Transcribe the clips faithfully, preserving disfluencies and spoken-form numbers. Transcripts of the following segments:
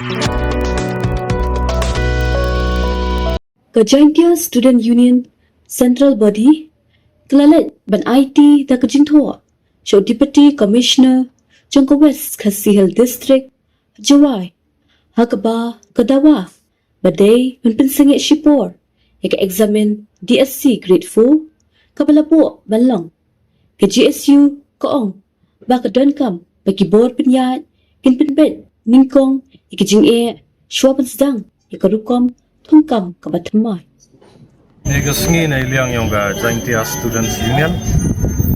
Ka Jaintia Student Union Central Body ka la leit ban aiti da ka jingthoh sha u Deputy Commissioner jong ka West Khasi Hills District, Jowai, ha kaba ka dawa ba dei ban pynsangeh shipor ïa ka examen D S C Grade four kaba la buh ban long. Ka J S U ka ong ba ka donkam ba ki bor pynïaid kin pynbeit nyngkong ïa ka jingeh shuwa ban sdang ïa ka rukom thungkam kaba thymmai. Ine ka sngi na i liang yong ka Jaintia Students Union,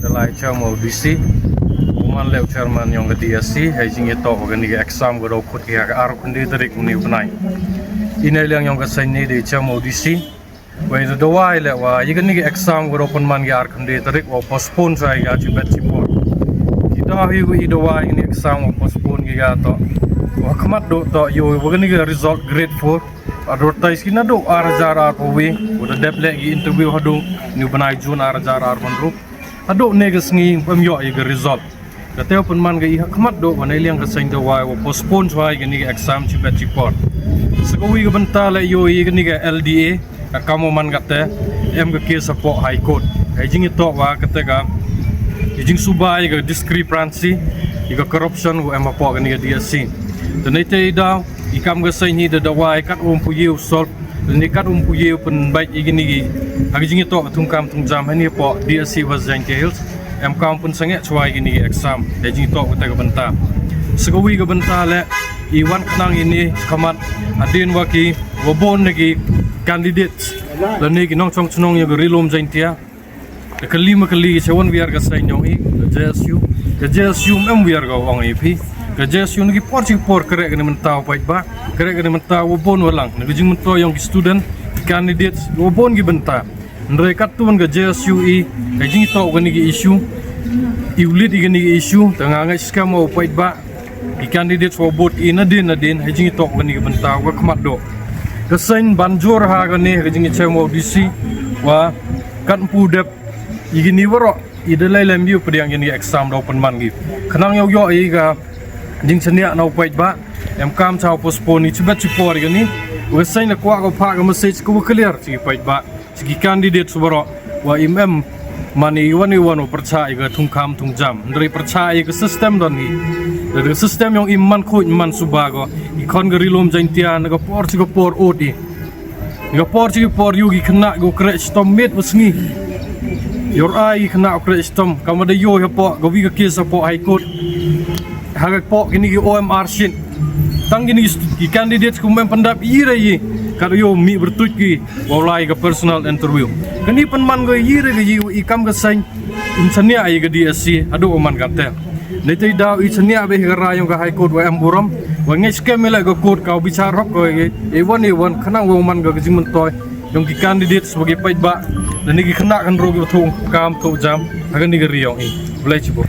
da lai chairman D C, u man leh u chairman yong ka D S C, hei jingïatoh wa kane ka exam ka daw khot ki ha ka ar khyndai tarik une u bnai. Ine i liang yong ka seng ne da i chairman D C, wei da dawai leh wa ïa kane ka exam ka daw pynman ki ar khyndai tarik wa postpone sa ïa ka chibet chipor. Kita hi wa i dawai ïa kane exam wa postpone ki ka toh, wa khmat doh toh ïoh wa kane ka result Grade four advertise ki naduh ar hajar arphew wi, u da dep leh ki interview haduh une u bnai June ar hajar arphew hynriew. Haduh ne ka sngi ym ïoh ïa ka result. Kata u pynman ka i ha khmat doh wa na i liang ka seng dawai wa postpone shuwa ïa kane ka exam chibet chipor. Sa ka wi ka bynta leh ïoh ïa kane ka L D A ka kam u man kata, em ka case hapoh High Court. Hei jingïatoh wa kata ka, ïa jingsuba ïa ka discrepancy, ïa ka corruption wa em hapoh kane ka D S C. Te na ita i daw i kam ka seng hi da dawai kat um pu ïew solve, ne kat um pu ïew pynbeit ïa kine ki, ha ka jingïatoh ka thungkam thungjam hani hapoh D S C West Jaintia Hills. Em kam pynsangeh shuwa ïa kine ki exam, hei jingïatoh kata ka bynta. Sa ka wi ka bynta leh i wan khnang ine khmat hadien wa ki, wa bun na ki candidates lane ki nongchong chnong ïa ka Ri Lum Jaintia. Ka kali ma kali sa wan wiar ka seng yong i, ka J S U. Ka J S U em wiar ka ong i phi. Ka J S U na ki por chi por kre kane mynta u paidbah, kre kane mynta wa bun wa lang. Na ka jingmyntoi yong ki student, ki candidates, wa bun ki bynta. Hynrei katto ka J S U i, ka jingïatoh kane ki issue, i u lead ïa kane ki issue, te nga ngeit skhem u paidbah, ki candidates wa vote i nadien nadien, hei jingïatoh kane ki bynta wa khmat doh. Ka seng ban jur ha kane, ka jingïachem wa u D C, wa kat ym pu dep ïa kine waroh, i da lei lem ïa u pdiang ïa kine exam daw pynman ki. Khnang ïoh ïoh ïa ka jingchaniah na u paidbah, em kam cha u postpone i chibet chipor ïa kane. Wa ka seng la kwah ka phah ka message ka wa clear cha ki paidbah, cha ki candidates waroh, wa im em man i wan i wan u pyrchah ïa ka thungkam thungjam. Hynrei pyrchah ïa ka system don hi. Da ka system yong i man khuid man suba ko. I khon ka Ri Lum Jaintia na ka por cha ka por ot i. Ka por chi ka por ïoh ki khynnah ki kreh shitom miet wa sngi. Ïoh ai ki khynnah u kreh shitom, kam wa da ïoh hapoh ka wi ka case hapoh High Court. Ha ka poh kine ki O M R sheet. Tang kine ki st-, ki candidates kum em pyndap ïa re ïa. Ka da ïoh mih byrtuit ki wa u lai ka personal interview. Kane pynman ko ïa re ka ïa i kam ka seng. Im chaniah ïa ka D S C haduh u man kata. Nete i daw i chaniah beit ka rai yong ka High Court wa em burom. Wa ngeit skhem ïa la ka court ka u bichar hok ko ïa i wan i wan khnang wa u man ka jingmyntoi yong ki candidates wa ki paidbah. Lane ki khynnah khynroo ki wa thung kam thung jam ha kane ka ri yong i. Blei chibun.